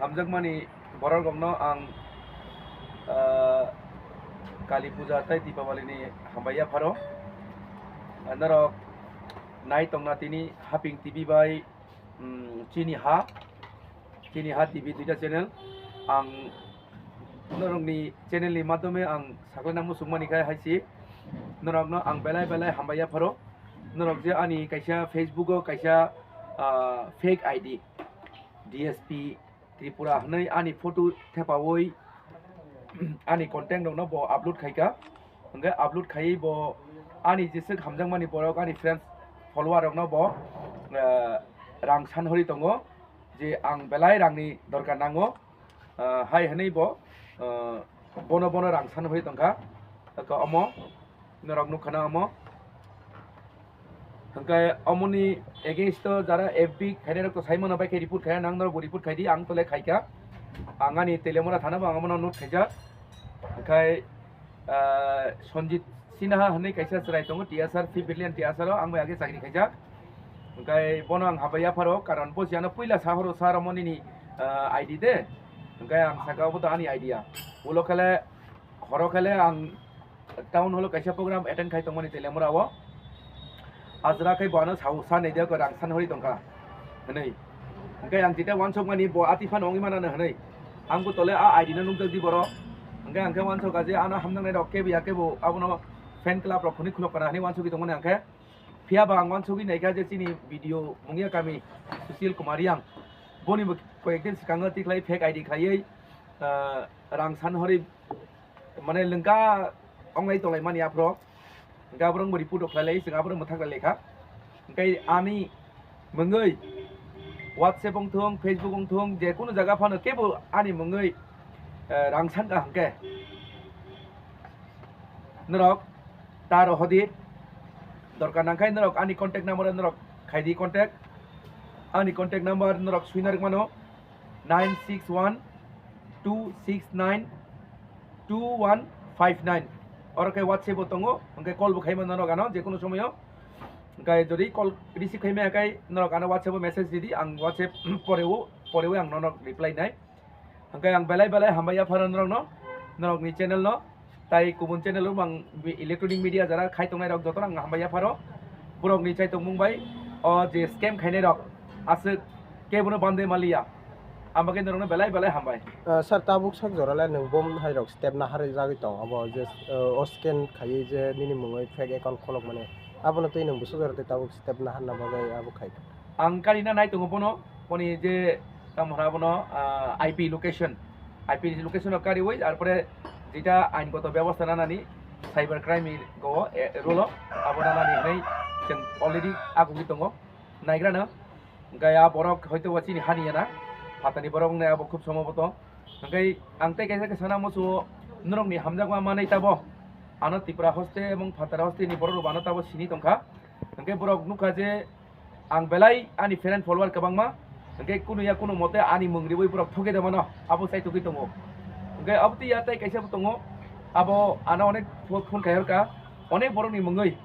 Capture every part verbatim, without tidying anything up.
Hamjakmani borok rokno ang, ah, Kali Puja tei Deepavali ni hambai yapharo. Norok nai tongna tini Haping T V bai, mm, Chini Ha, Chini Ha T V duita channel. Ang norokni channel ni madhyome ang saklaina muchungmani khe hai si norokno ang belai belai hambai yapharo. Norok je ani kaisa Facebook o kaisa, ah, fake I D, D S P Tripura hwnwi ani photo thepaui ani content rokno bo upload khaika. Hwnkhe upload khaiwi bo ani jeswk hamjakmani borok, ani friends, follower rokno bo, eh, rang sanhori tongo je ang belai rangni dorkar nango, eh, hai hwnwi bo, eh, bono bono rang sanhori tongkha. Eko omo norok nukha na omo. Hwnkhe omoni against o jara F B khainai rok to sai mano, bai khe report khaina nang norok bo report khai di, ang to le khaika. Ang ani Telemura thana bo ang omono note khaijak. Hwnkhe, ah, Sanjit Sinha hwnwi kaisa chwrai tongo, T S R, fifth Battalion T S R o, ang bai age chakri khaijak. Hwnkhe bono ang habai yapharo, karon bo siya no puila sahoro sar omo nini, ah, I D de. Hwnkhe ang saka obo to ani idea. Ulo khele, horo khele ang town hall o kaisa program attend khai tongmani Telemura o. Ajra khai bo ano sao sa nei de ko rang san hori tongkha hwnwi. Hwnkhe ang jeta wansok mani bo ati phano wngwi mano hwnwi. Ang bo tole a I D no nukjak di borok. Hwnkhe ang khe wansok a je ano hamjaknai rok kebo ya kebo abono fan club rok hwnwi khulok kana hwnwi wansogwi tongmani ang khe. Phiya ba ang wansogwi naikha je chini video Mungia kami Sushil Kumar Yang. Boni bo koyek din swkango tikhlai fake I D khlaiwi, ah, rang san hori mane lengka onglai tonglaimani aphro. Hwnkhe aborok bo report rok khlailai, chwng aborok mwthang khlailai kha. Hwnkhe ani mungwi WhatsApp wng thung, Facebook wng thung, je kunu jaga phano kebo ani mungwi, eh, rang san ka hwnkhe norok ta rohodi. Dorkar nangkhai norok ani contact number norok khaidi contact. Ani contact number norok suina rwk mano nine six one two six nine two one five nine. Oro khe WhatsApp bo tongo, hwnkhe call bo khaima norok ano je kunu somoyo. Hwnkhe jodi call receive khaima khe norok ano WhatsApp o message ridi, ang WhatsApp poreo, poreo ang norok reply nai. Hwnkhe ang belai belai hambai yapharo norokno, norokni channel no, tai kubun channel o ang bi-, electronic media jara khai tongnai rok jotono ang hambai yapharo. Borokni chaitokmung bai o je scam khainai rok aswk kebono bande maliya. Ang bagwi norokno belai belai hambai. Ah, sir, tabuk sak jora le nwng bom hai rok step naharwi jagwi tong, abo je, ah, o scan khaiwi je nini mungwi fake account kholok mani, abono twi nwng bwswk jora tei tabuk step naharna bagwi abo khai tong? Ang karina nai tongo bono, boni je tamo hwnna bono, ah, I P location, I P location o kariwi, arpore jeta aingoto bebosta nanani cyber crime ni go, eh, rule o, abo nanani hwnwi chwng already agugwi tongo, naigrano. Hwnkhe a borok hoito ba chini hani yana, phatani borok wngnai abo khub somoboto. Hwnkhe ang tei kaisa khe sana muchungo, norokni hamjakma manwi tabo, ano Tripura hoste ebong phatara hoste ni borok rok ano tabo sini tongkha. Hwnkhe borok nukha je, ang belai ani fan and follower kwbangma, hwnkhe kunu ya kunu mote ani mung riwi borok thogwi de mano, abo chai tugwi tongo. Hwnkhe abo twi ya tei kaisa bo tongo, abo ano onek pho-, phone khai horkha, onek borokni mungwi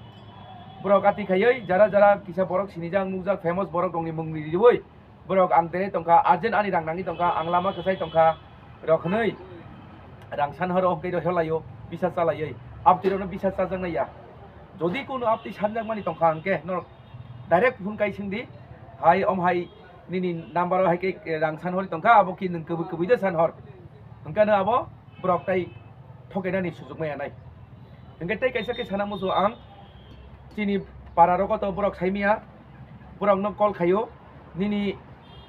borok ati khaiwi jara jara kisa borok sinijak nukjak famous borok rokni mung riwi borok ang tei tongkha, urgent ani rang nangwi tongkha, ang lama kwchai tongkha rok hwnwi rang san horo hwnkhe rohorlaio, bisa chalaiwi, abtwi rokno bisa chajaknai ya. Jodi kunu abtwi sanjakmani tongkha hwnkhe norok direct phone kai singdi, hai om hai nini number o hai khe rang san hori tongkha, abo khe nwng kwbwi kwbwi de san hor. Hwnkhe no abo borok tai thokainani sujuk maya nai. Hwnkhe tei kaisa khe sana muchungo ang, chini para rogo to borok sai maya, borok no call khaio, nini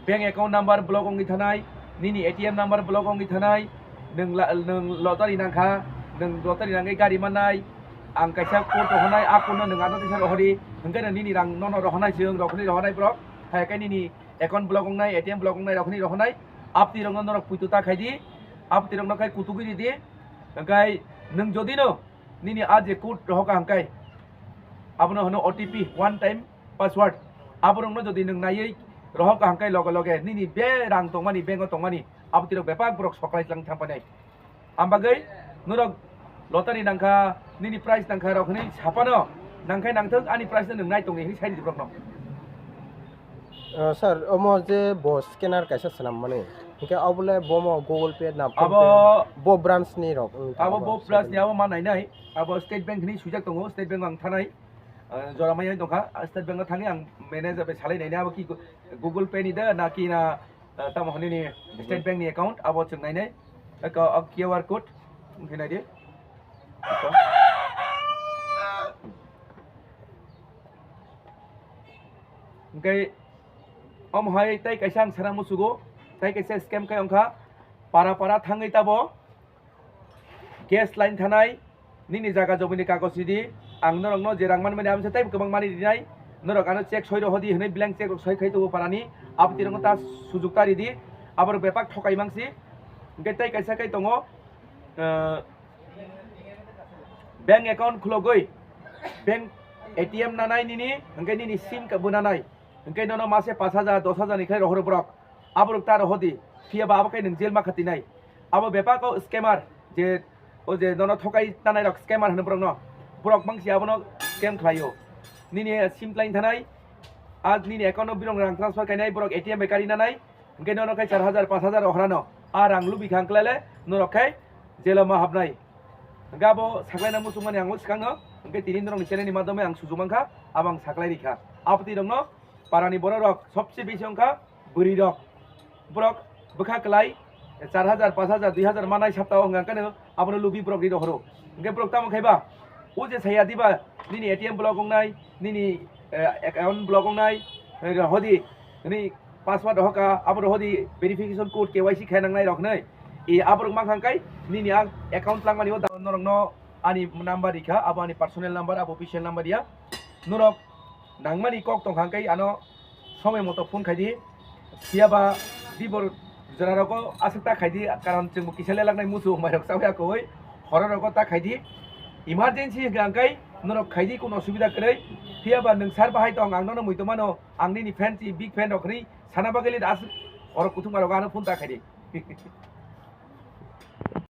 bank account number block wngwi thanai, nini A T M number block wngwi thanai, nwng la-, nwng lottery nangkha, nwng lottery nangwi gari mannai, ang kaisa code rohornai, a code no nwng ano teisa rohori, hwnkhe no nini rang nono rohornai, chwng rohornai, rohornai borok, hai khe nini account block wngnai, A T M block wngnai, rohornai, rohornai, abtwi rokno norok puitu ta khaidi, abtwi rokno khai kutugwi ridi, hwnkhe nwng jodi no nini a je code rohorkha hwnkhe, abono hwno O T P, one time password. Aborokno jodi nwng naiwi rohorkha hwnkhe loge loge nini be rang tongmani, bank o tongmani, abtwi rok bebak borok soklai tlang thang panai. Ang bagwi norok lottery nangkha, nini prize nangkha rok hwnwi saphano, nangkhai nangthok ani prize no nwng nai tongni hwnwi sai ridi borokno. Uh, sir, omo je bo scanner kaisa swnam mani, hingke obole bomo Google Pay na PhonePe, abo bo branch ni rok, wngkha abo abo bo branch ni scanner. Abo ma nainai, abo State Bank ni swijak tongo, State Bank ang thanai, uh, jora mai tongkha, State Bank o thangwi ang manager bai salai nainai, abo ki Google Pay ni da, na ki na, uh, tamo hwnwi ni State Bank ni account, abo chwng nainai, eko, o Q R code, wngkhe naidi. Hingke omo hai tai kaisa ang sana musugo, tai kaisa scam kai wngkha, para para thangwi tabo gas line thanai, nini jaga jomini kagoj ridi, ang norokno je rang manmani aboni tei kwbang mani rinai, norok ano check soi rohodi hwnwi blank check rok soi khai tongo parani, aboni rokno ta sujuk ta ridi, aborok bepak thokai mangsi, hingke tai kaisa kai tongo, eh, bank account khulogwi, bank A T M nanai nini, hingke nini sim ka bo nanai, hingke nono mase pash hajar, dos hajar ni khai rohoro borok, aborok ta rohodi, phiya ba abo khe nwng jail ma khatinai. Abo bepako scammer, je, o je nono thokai tanai rok scammer hwno borokno, borok mangsi abono scam khlaio. Nini sim line thanai, a nini account no birong rang transfer kainai, borok A T M bai kari nanai, hingke nono khai char hajar, pash hajar rohorano, a rang lubi kha wngkhlai le, norok khai jail o ma habnai. Hingke abo saklaina muchungmani ang o swkangno, hingke tini norokni channel ni madhyome ang sujuk mankha, abo ang saklai rikha. Aboni rokno parani borok rok sobse bisi wngkha bwrwi rok. Borok bwkha kwlai char hajar, pash hajar, dui hajar manai saptao hwnka hwnkhe abono lubi borok ri rohoro. Hingke borok tamo khai ba? O je saya diba nini A T M block wngnai, nini, eh, account block wngnai, eh, hodi nini password rohoka, abo rohodi verification code K Y C khai nangnai rok hwnwi. E aborok mankha hwnkhe nini ang account langmani o da norokno ani number rikha, abo ani personal number, abo official number ya. Norok nangmani kok tongkha hwnkhe ano somoi moto phone khaidi. Phiya ba dibor jora rogo aswk ta khaidi, karon chwngbo kisa lelaknai musu mairok chawi akoi horo rogo ta khaidi. Emergency hwnkha hwnkhe norok khaidi, kuno osubida kwrwi. Phiya ba nwng sir bahai tong, ang nono muitu mano, ang nini fan si, big fan rok hwnwi sana bagwi le aswk horo kuthuma rogo ano phone ta khaidi.